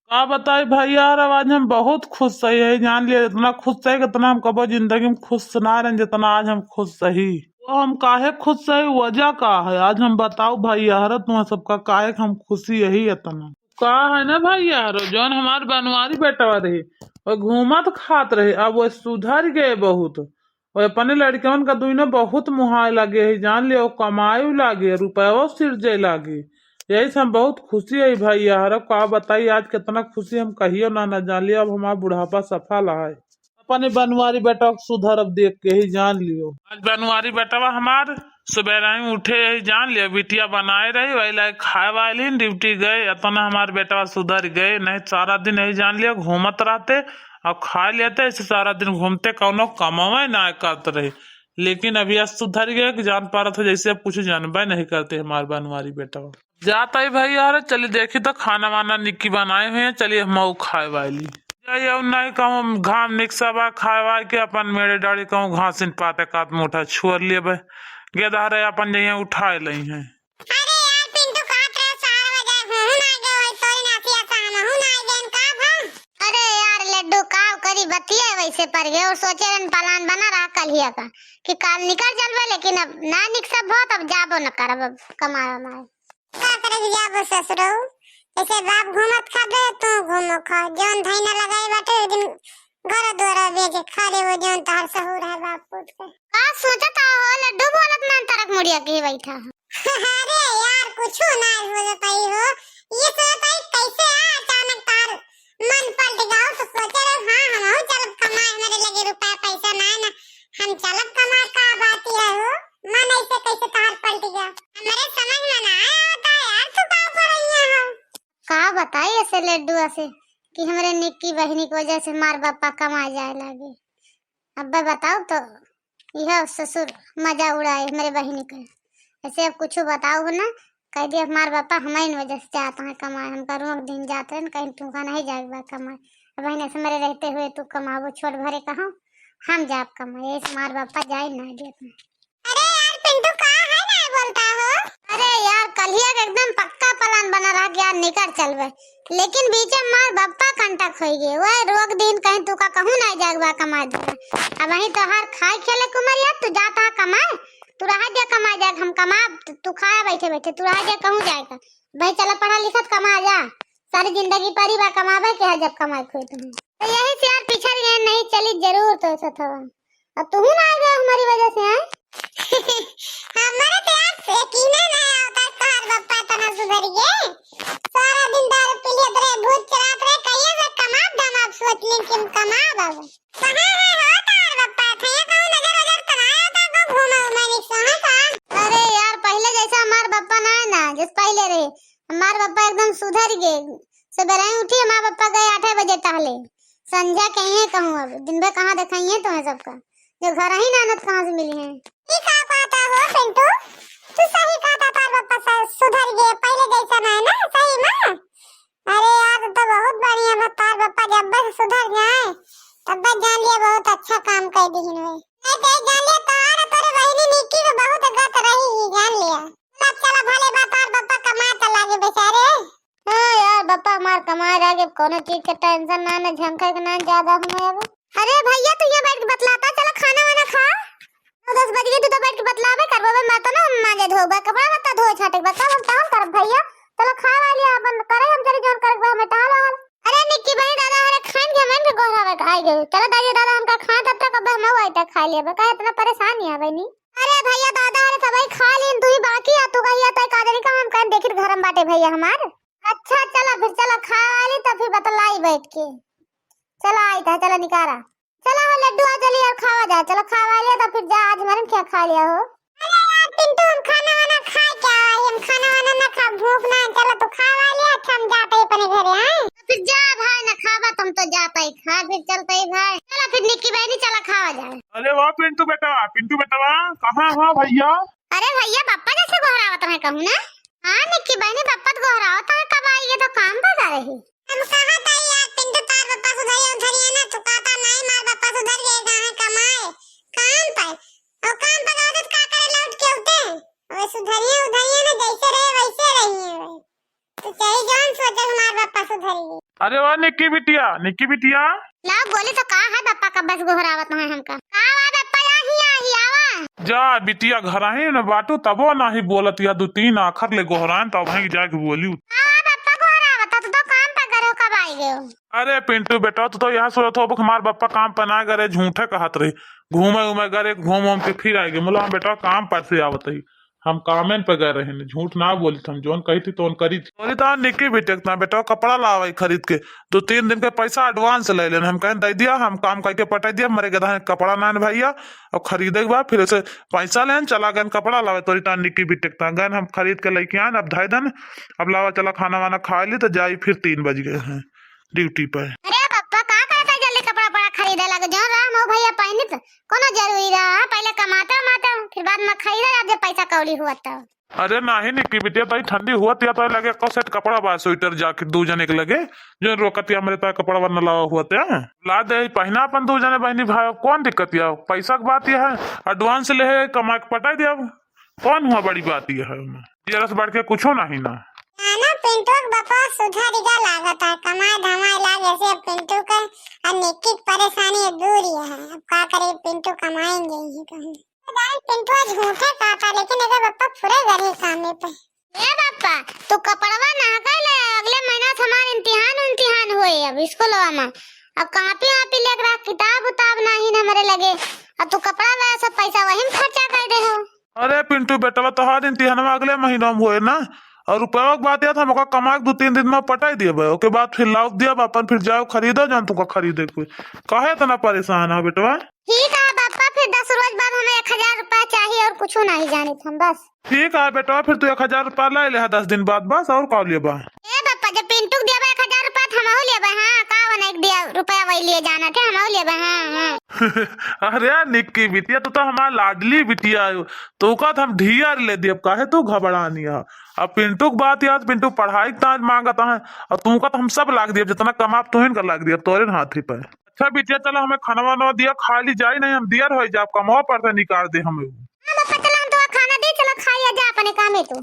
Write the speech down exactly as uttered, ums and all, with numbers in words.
का बताई भैया, अरे आज हम बहुत खुश सही है, जान लिया, इतना खुश सही कि इतना हम कबो जिंदगी में खुश ना रहे, जितना आज हम खुश सही। तो हम काहे खुश सही, वजह का है, आज हम बताओ भैया, अरे तुम्हें सबका काहे कि हम खुशी यही इतना। का है ना भैया, अरे जौन हमार बनवारी बेटवा रहे, वो घूमत खात रहे, अब वो सुधर गए बहुत। और अपने लड़कवन का दुइनो बहुत मुहाए लागे है, जान लियो, कमाए लागे, रुपया सिरजे लागे। यही से हम बहुत खुशी है भैया। हर का बताई, आज कितना खुशी हम कहियो ना, ना जान लियो। अब हमार बुढ़ापा सफल है। अपने बनवारी बेटा के सुधर अब देख के ही जान लियो। आज बनवारी बेटवा हमार सुबेरा ही उठे है, जान लियो, बिटिया बनाए रही, वही लायक खाए वाली ड्यूटी गए, इतना हमार बेटवा सुधर गए, नहीं सारा दिन यही जान लियो घूमत रहते। अब खा लेते, ऐसे सारा दिन घूमते, कौनो कमावे ना करत रहे। लेकिन अभी आज सुधर गए कि जान पारत हो, जैसे अब कुछ जानबे नहीं करते हमार बनवारी बेटा। जाता ही भाई यार, चली देखी तो खाना वाना निक्की बनाए हुए हैं, चली हम खाए वाली। जाइए, नहीं कहूँ घाम निकसा बा, खाए वाए के अपन मेड़े डाड़ी कहूँ घासिन पाते कात मुठा छुअर लिए बे। गेदहरे अपन जइए उठाए लई हैं। अरे यार पिंटू, कहत रहे चार बजे, हूँ ना गए, वही तोरी नाती आता, हम हूँ ना गए, का भा? अरे यार लड्डू, का करी, बतिया वैसे पर गए और सोचे रहन प्लान बना रहा कल ही का कि काल निकल चलबे, लेकिन अब ना निकसब हो तब जाबो न करब, अब कमाए वमाए। का करे जाबो ससुरो, जैसे बाप घूमत खाबे तू घूमो खा, जौन धैना लगाए बाटे दिन घर द्वारा भेजे, खा ले वो जौन तहर सहूर है बाप पूत के। का सोचत हो लड्डू, बोलत ना तरक मुड़िया के बैठा हो। अरे यार, कुछ ना बोलत आई हो, ये सोचत आई कैसे आ अचानक तार मन पलट गया हो, तो सोचे रहे, हाँ, हम हूँ चलब कमाए, हमारे लगे रुपया पैसा ना है ना, हम चलब कमाए, का बात है हो, मन ऐसे कैसे तार पलट गया, हमारे समझ में ना आया होता है यार, तू का कर रही है हो? का बताई ऐसे लड्डू ऐसे कि हमरे निक्की बहिनी की वजह से मार बापा कमाए जाए लागे। अब्बे बताओ तो, यह ससुर मजा उड़ाए मेरे बहिनी के। ऐसे अब कुछ बताओ हो ना, कह दिया हमार बापा हमारे वजह से जात हैं कमाए, हमका रोक दिन जात हैं, कहीं तुमका नहीं जाए बा कमाए। अब बहिन ऐसे मेरे रहते हुए तू कमाबो छोट भरे कहाँ, हम जाब कमाए, ऐसे मार बापा जाए ना देत हैं। अरे यार पिंटू, का है ना बोलता हो? अरे यार, कलिया के एकदम पक्का प्लान बना रहा कि यार निकल चलबे, लेकिन बीच में मार बप्पा कांटेक्ट होई गए, वह रोक दीन, कहीं तू का कहूँ ना जाए बा कमाए दे। अब वहीं तो हर खाए खेले के उम्र यार, तू जाता है कमाए, तू रहा दे कमाए जाए, हम कमा, तू, तू खाया बैठे बैठे, तू रहा दे कहूँ जाएगा भाई, चला पढ़ा लिखत कमा जा, सारी जिंदगी परी बा कमाबे के है जब कमाए खोई तुम्हें। तो यही से यार पिछड़ गए, नहीं चली जरूर तो ऐसा था। अब तू ना आ गया हमारी वजह से, हैं? हमारे तो यार यकीन नहीं होता तोहार बप्पा इतना सुधर गए। सारा दिन दारू पी लेत रहे, भूत चरात रहे, कहिए से कमाब धमाब सोच लें कि हम कमाब अब। कहाँ है हो तोहार बप्पा? थे कहूँ नजर वजर तो ना आता को घूमे उमे नहीं सोना का? अरे यार, पहले जैसा हमार बप्पा ना है ना, जैसे पहले रहे। हमार बप्पा एकदम सुधर गए। सवेरे ही उठी, हमार बप्पा गए आठे बजे टहले। संझा के ही कहूँ अब, दिन भर कहाँ देखाइए तुम्हें सबका। जो घर ही नानत कहाँ से मिली हैं? ई का कहता हो पिंटू? तू सही कहता, तार बप्पा स-, सुधर गए, पहले जैसा ना है ना, सही में। अरे यार, तू तो बहुत बढ़िया बा, तार बप्पा जब से सुधर गए, तब बस जान लिया बहुत अच्छा काम कर दी हुए। नहीं तो जान लिया तार तोरे बहिनी निक्की में बहुत गत रही, जान लिया। चला, चला, भले बा तार बप्पा कमाए तो लागे बेचारे। हाँ यार, बप्पा हमार कमाए लागे, कोनो चीज के टेंशन ना, ना झंखा के ना ज्यादा हमें अब। अरे भैया, तू यहाँ बैठ के बतलाता, चला खाना वाना खा। नौ दस बज गई, तू तो बैठ के बतलाबे करबो बे, मैं तो ना मांजे धोबे, कपड़ा लत्ता धोए छाटे के बा, तब हम तहन करब भैया। चला खाए वाली अपन करे, हम चली जौन करे के बा, हमें टहल वहल। अरे निक्की बहनी दादा, अरे खान के हमन के गोहरावे के आई गई। चला दादी दादा, हमका खाए तब तक अब हम आई तक खा लेबे, काहे इतना परेशान है बहनी? अरे भैया दादा, अरे सबही खा लीन, तू ही बाकी आ, तू कहिया तय का जनी का हम कहें देखित घर में बाटे भैया हमार। अच्छा चला फिर, चला खाए वाली तो फिर बतलाई बैठ के। चला आई था, चला निकारा। चला हो लड्डू, आ चली और खावा जाए। चला खावा लिया तो फिर जा, आज मरन क्या खा लिया हो। अरे यार पिंटू, हम खाना वाना खा क्या? हम खाना वाना ना खा, भूख ना है। चला तू खावा लिया, अच्छा हम जाते हैं अपने घरे, हैं? तो फिर जा भाई, ना खावा तुम तो जाता ही खा, फिर चलता ही भाई। चला फिर निक्की बहनी, चला खावा जाए। अरे वाह पिंटू बेटा, पिंटू बेटवा, कहाँ हो भैया? अरे भैया, बप्पा जैसे गोहरावत रहे कहूँ ना। हाँ निक्की बहनी, बप्पा तो गोहरावत है, कब आई, ये तो काम पर जा रही। हम कहा था यार पिंटू, तार बप्पा सुधरिया उधरिया ना, तू कहता नहीं, मार बप्पा सुधर गए, कहाँ कमाए, काम पर। और काम पर रहते तो का करे लौट के होते? वो सुधरिया उधरिया ना, जैसे रहे वैसे रही है। तू चाहे जौन सोचे, हमार बप्पा सुधर गए। अरे वाह निक्की बिटिया, निक्की बिटिया। लाओ बोली तो का है बप्पा, का बस गोहरावत है हमका। का बा बप्पा, या ही, या ही आवा। जा बिटिया, घर ही न बाटू, तबो नाही बोलत, या दू तीन आखर ले गोहरान, तब वहीं जाके बोली। का बा बप्पा गोहरावत, तू तो काम पर गए हो, कब आई गए हो? अरे पिंटू बेटा, तू तो यह सोचत हो कि हमार बप्पा काम पर ना गए, झूठे कहत रही, घूमे उमे गए, घूम उम के फिर आए गए। बोला, "हाँ बेटा, काम पर से आवत ही।" हम कामेन पे गए रहे, झूठ ना बोली थी, हम जौन कही थी तौन करी थी। तोरी तो निक्की बिटिया के ता बेटा कपड़ा लावे खरीद के, दो तीन दिन के पैसा advance ले लेन। हम कहन दे दिया, हम काम करके पटाई दिया, मरे गधा है कपड़ा ना भैया, और खरीदे के बाद फिर से पैसा लेन चला गए कपड़ा लावे। तोरी तो निक्की बिटिया के ता गए हम खरीद के लेके आन, अब धै दन, अब लावा चला खाना वाना खा ली तो जाई फिर तीन बज गए हैं। ड्यूटी पे। अरे पप्पा, का करता है जल्दी कपड़ा पड़ा खरीदे लगे? जौन रहा मऊ भैया पहनित, कोनो जरूरी रहा? पहले कमाते उमाते, फिर बाद में खरीदे जब पैसा कौड़ी हुआ तब। अरे नाही निक्की बिटिया, तई ठंडी हुआ तिया, तई लगे एको सेट कपड़ा बा, स्वेटर जैकेट दू जने के लगे, जो रोकतिया हमरे तई कपड़ा बा न लावा हुआ तिया। ला दे, पहना अपन दू जने बहनी भाई, कौन दिक्कत या? पैसा के बात यह है, advance ले है, कमा के पटाई दिया। कौन हुआ बड़ी बात ये है ओमे? ये रस बढ़ के कुछो नहीं ना। ना, ना, पिंटू के बपवा सुधर गया लागत है, कमाए धमाए लाग, ऐसे अब पिंटू के और निक्की की परेशानी दूर ही है। अब का करे, पिंटू कमाएंगे ही कहीं। तो जान पिंटू आज झूठे कहा था, लेकिन एकर बप्पा फुरे गए कामे पे। ए बप्पा, तू कपड़वा ना कइले, अगले महीना से हमार इम्तिहान उम्तिहान होए अब स्कूलवा में। अब कापी वापी लेके रख, किताब उताब नाही न हमरे लगे। अब तू कपड़ा लाए, सब पैसा वही में खर्चा कर दे हो। अरे पिंटू बेटवा, तोहार इम्तिहानवा अगले महीना में होए ना, और रुपया के बात याद हम ओका कमा के दो तीन दिन में पटाई दिए भाई, ओके बाद फिर लाओ दिया अपन, फिर जाओ खरीदो जौन तुमका खरीदे के होए। काहे इतना परेशान है बेटवा? ठीक है पापा, फिर दस रोज बाद हमें एक हजार रुपया चाहिए और कुछ नहीं जानित हम बस। ठीक है बेटवा, फिर तू एक हजार रुपया ले ले दस दिन बाद बस, और का लेबा? ए पापा, जब पिंटू के देबा एक हजार रुपया तो हमहू लेबा, हाँ, का बना एक दिया रुपया वही लिए जाना थे, हमहू लेबा, हाँ, हाँ। अरे यार निक्की बिटिया, तू तो हमार लाडली बिटिया हो, तो का हम ढियर ले दियब, काहे तू घबरानी है? अब पिंटू के बात याद, पिंटू पढ़ाई के ताज मांगत है, और तू का तो हम सब लाग दियब, जितना कमाब तुहिन का लाग दियब तोरे हाथी पे। अच्छा बिटिया, चला हमें खाना वाना दिया, खा ली जाई, नहीं हम दियर हो जाब, कमवा पर से निकाल दे हमें। हाँ पापा, चला हम तो खाना दे, चला खाइया जा अपने कामे तू।